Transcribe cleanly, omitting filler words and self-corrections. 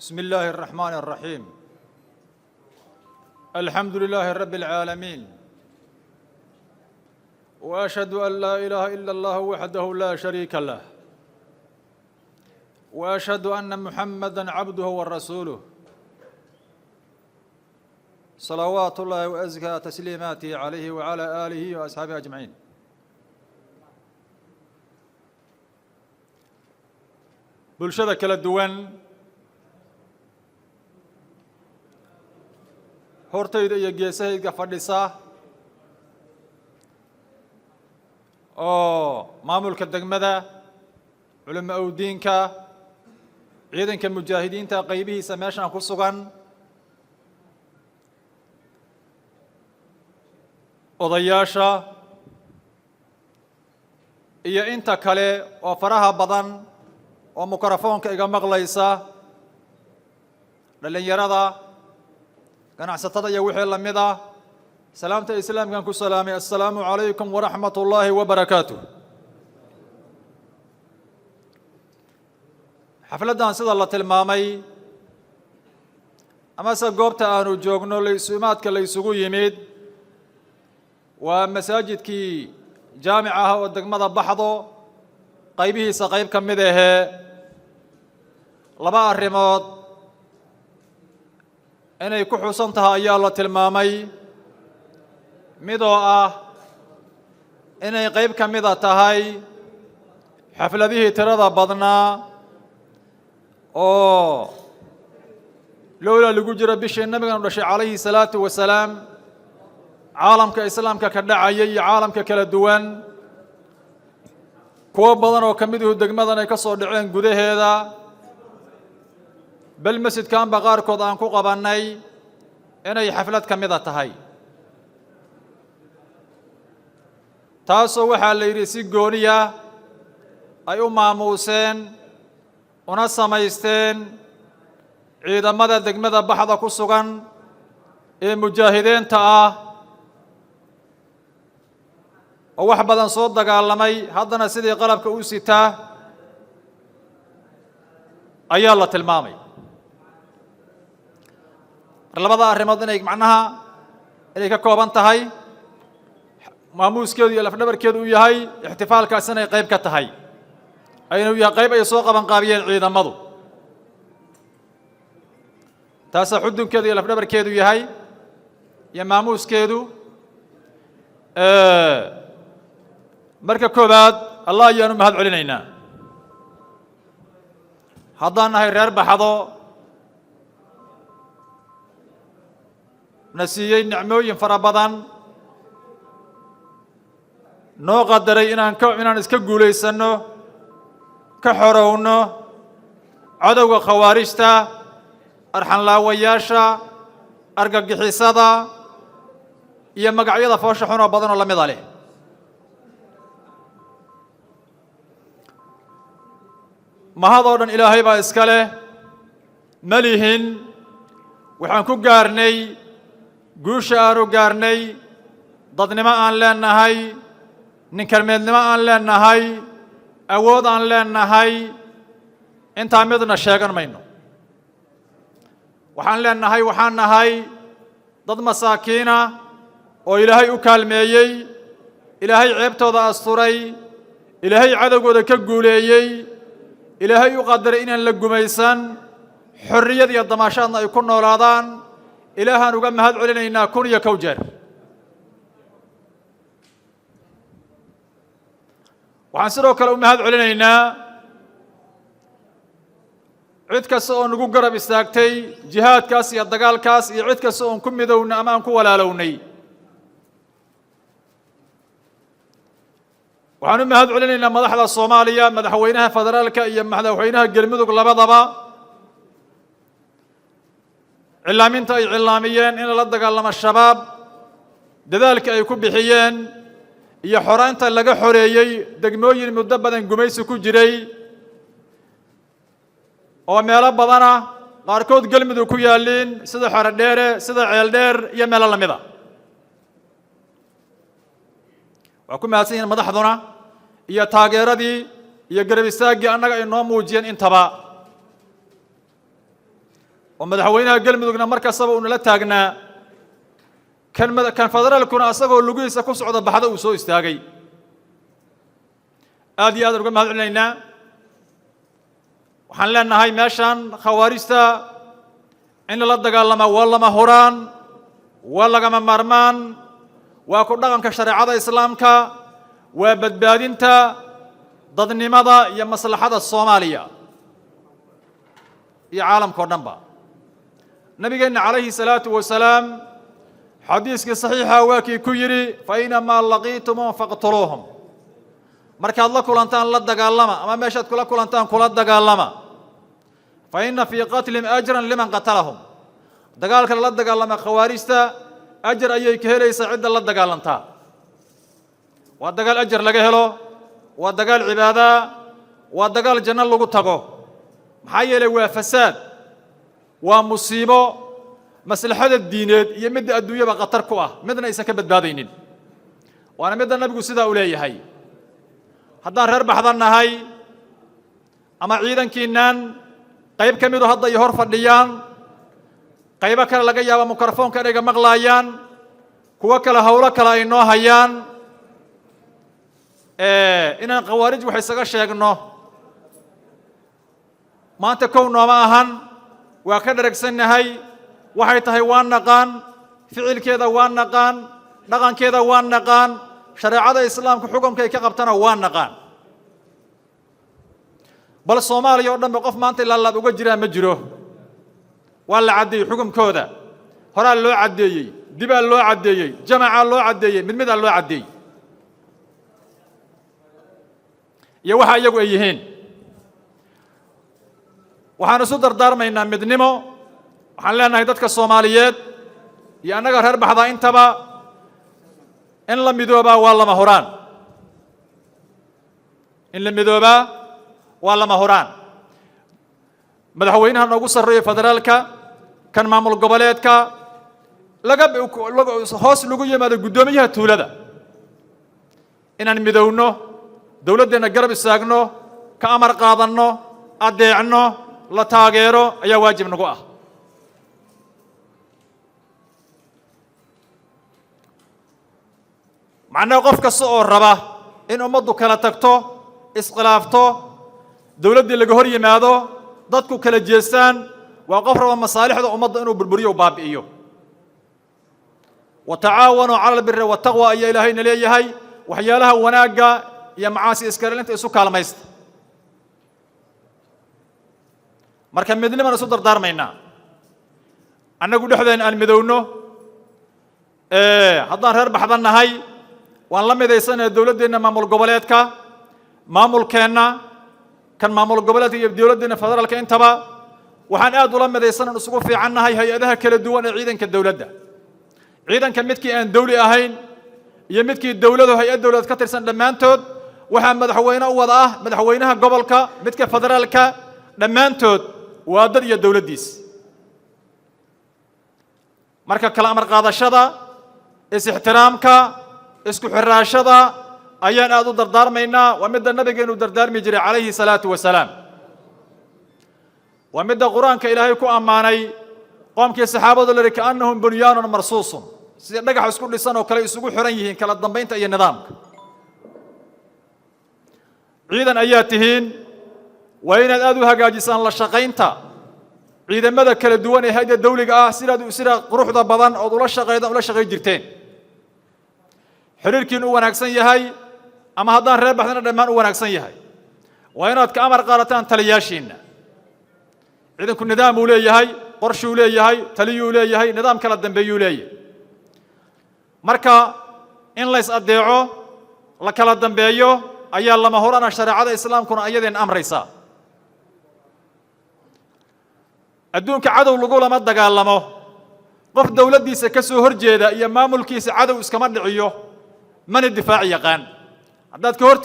بسم الله الرحمن الرحيم. الحمد لله رب العالمين، واشهد ان لا اله الا الله وحده لا شريك له، واشهد ان محمدا عبده ورسوله، صلوات الله وازكى تسليماته عليه وعلى اله واصحابه اجمعين. Bulshada kala duwan hortayda iyo geesahayga fadhisa oo maamulka degmada, culimo awdiinka, ciidanka mujaahidiinta qaybihiisa meeshaan ku sugan, odayaasha iyo inta kale oo faraha badan oo mikrofoonka iga maqlaysa, dhallinyarada, ganacsatada iyo wixii la mid ah, salaamta islaamkan ku salaamay: assalaamu calaykum waraxmat ullaahi wabarakaatuh. Xafladdan sida la tilmaamay amase goobta aanu joogno laysumaadka la ysugu yimid waa masaajidkii jaamic ah oo degmada Baxdo qaybihiisa qayb ka mid ahee. Laba arrimood inay ku xusan tahay ayaa la tilmaamay: midoo ah inay qayb ka mida tahay xafladihii tirada badnaa oo lowlaa lagu jiro bishii nabigan u dhashay calayhi salaatu wasalaam caalamka islaamka ka dhacaya iyo caalamka kala duwan, kuwo badan oo ka miduhu degmadan ay ka soo dhaceen gudaheeda, bal masjidkanba qaarkood aan ku qabannay, inay xaflad ka mida tahay. Taasoo waxaa la yidhi si gooniya ay u maamuuseen una samaysteen ciidamada degmada Baxda ku sugan ee mujaahidiinta ah oo wax badan soo dagaalamay, haddana sidii qalabka u sitaa ayaa la tilmaamay. Mar labada arrimood inay macnaha inay ka kooban tahay, maamuuskeedu iyo lafdhabarkeedu uu yahay ixtifaalkaas, inay qayb ka tahay, aynu yahay qayb ay soo qaban qaabiyeen ciidamadu, taasaa xudunkeedu iyo lafdhabarkeedu yahay iyo maamuuskeedu. Marka koowaad Allah ayaanu mahad celinaynaa. Haddaan nahay reer Baxdo, na siiyey nicmooyin fara badan, noo qadaray inaan iska guulaysanno, ka xorowno cadowga khawaarijta, arxanlaawayaasha, argagixisada iyo magacyada foosha xunoo badan oo lamida leh. Mahadoo dhan Ilaahay baa iska leh. Ma lihin waxaan ku gaarnay guusha aanu gaarnay dadnimo aan leenahay, ninkarmeednimo aan leenahay, awood aan leenahay, intaa midna sheegan mayno. Waxaan leenahay, waxaan nahay dad masaakiina oo Ilaahay u kaalmeeyey, Ilaahay ceebtooda asturay, Ilaahay cadowgooda ka guuleeyey, Ilaahay u qadaray inaan la gumaysan, xorriyad iyo damaashaadna ay ku noolaadaan. Ilaahaan uga mahad celinaynaa 1001 jeer. Waxaan sidoo kale u mahad celinaynaa cid kasta oo nagu garab istaagtay jihaadkaas iyo dagaalkaas, iyo cid kasta oon ku midownay ama aan ku walaalownay. Waxaan u mahad celinaynaa madaxda Soomaaliya, madaxweynaha federaalka iyo madaxweynaha Galmudug labadaba, cilaaminta ay cilaamiyeen in lala dagaalamo Shabaab, dadaalka ay ku bixiyeen iyo xoraynta laga xoreeyey degmooyin muddo badan gumaysi ku jiray oo meelo badana qaarkood Galmudug ku yaalliin, sida Xerodheere, sida Ceeldheer iyo meelo lamid a. Waa ku mahadsan yihiin madaxduna iyo taageeradii iyo garab istaaggii annaga ay noo muujiyeen intaba. Oo madaxweynaha Galmudugna mar kastaba uu nala taagnaa, kan federaalkuna asagoo lugihiisa ku socda Baxda uu soo istaagay. Aad iyo aad uga mahad celinaynaa. Waxaan leenahay, meeshan khawaarijta in lala dagaalamaa waa lama huraan, waa lagama maarmaan, waa ku dhaqanka shareecada Islaamka, waa badbaadinta dadnimada iyo maslaxada Soomaaliya iyo caalamka o dhan ba. Nabigeenna calayhi salaatu wasalaam xadiiskii saxiixa waa kii ku yidhi: "فأينما لقيتموهم فاقتلوهم." Markaad la kulantaan la dagaalama, ama meeshaad kula kulantaan kula dagaalama. فإن في قتلهم أجرا لمن قتلهم. Dagaalka lala dagaalama khawaarijta ajar ayay ka helaysaa cidda la dagaalantaa. Waa dagaal ajar laga helo, waa dagaal cibaadaa, waa dagaal janno lagu tago. Maxaa yeelay, waa fasaad, waa musiibo maslaxada diineed iyo midda adduunyaba khatar ku ah, midna aysan ka badbaadaynin. Waana midda Nabigu sidaa u leeyahay. Haddaan reer Baxda nahay ama ciidankiinnan qayb ka midu hadda ay hor fadhiyaan, qaybo kale laga yaaba mikrofoonka inayga maqlaayaan, kuwo kale howlo kale ay noo hayaan, inaan khawaarij wax isaga sheegno maanta kow nooma ahan. Waa ka dharagsannahay waxay tahay, waa naqaan ficilkeeda, waa naqaan dhaqankeeda, waa naqaan shareecada Islaamka xukumkay ka qabtana waa naqaan. Bal Soomaaliya oo dhan ba qof maanta ilaalaab uga jiraa ma jiro. Waa la caddeeyey xukumkooda, horaa loo caddeeyey, dibaa loo caddeeyey, jamacaa loo caddeeyey, mid midaa loo caddeeyey iyo waxa iyagu ay yihiin. Waxaan isu dardaarmaynaa midnimo. Waxaan leenahay dadka Soomaaliyeed iyo annaga reer Baxdaa intaba, in la midoobaa waa lama huraan, in la midoobaa waa lama huraan. Madaxweynaha noogu sarreeyo federaalka, kan maamul goboleedka, laga hoos lagu yimaado guddoomiyaha tuulada, inaan midowno, dowladdeenna garab istaagno, ka amar qaadanno, addeecno, la taageero ayaa waajib nagu ah. Macnaha, qof kasta oo raba in ummaddu kala tagto, iskhilaafto, dowladdii laga hor yimaado, dadku kala jeestaan, waa qof raba masaalixda ummadda inuu burburiyo u baabi'iyo. وتعاونوا على البر والتقوى ayaa Ilaahayna leeyahay. Waxyaalaha wanaagga iyo macaasi iskalelinta isu kaalmaysta. Marka midnimaan isu dardaarmaynaa, annagu dhexdeen aan midowno. Haddaan reer Baxda nahay, waan la midaysanaya dowladdeenna maamul goboleedka, maamulkeenna kan maamul goboleedka iyo dowladdeenna federaalka intaba. Waxaan aad ula midaysanan isugu fiican nahay hay-adaha kala duwan ee ciidanka dowladda, ciidanka midkii aan dawli ahayn iyo midkii dowladu hay-ad dowladeed ka tirsan. Dhammaantood waxaa madaxweyne u wada ah madaxweynaha gobolka, midka federaalka, dhammaantood waa dad iyo dowladdiis. Marka kala amar qaadashada, is-ixtiraamka, isku xiraashada ayaan aad u dardaarmaynaa. Waa midda Nabigeenu dardaarmi jiray calayhi salaatu wasalaam, waa midda Qur-aanka Ilaahay ku ammaanay qoomkii saxaabadu la yihi: كأنهم بنيان مرصوص. Sida dhagax isku dhisan oo kale isugu xiran yihiin kala dambaynta iyo nidaamka. Ciidan ayaa tihiin, waa inaad aad u hagaajisaan la shaqaynta ciidamada kala duwan ee hay'adda dawliga ah. Sidaad sida quruxda badan ood ula shaqaydan ula shaqayn jirteen, xiriirkiin u wanaagsan yahay, ama haddaan reer Baxdana dhammaan u wanaagsan yahay, waa inaad ka amar qaadataan taliyaashiinna. Ciidanku nidaam uu leeyahay, qorshuu leeyahay, taliyuu leeyahay, nidaam kala dambeeyuu leeyahay. Marka in lays addeeco, la kala dambeeyo ayaa lama horana, shareecada Islaamkuna ayadeen amraysaa. Adduunka cadow lagulama dagaalamo. Qof dowladdiisa ka soo hor jeeda iyo maamulkiisa cadow iskama dhiciyo, mana difaaci yaqaan haddaad ka hor.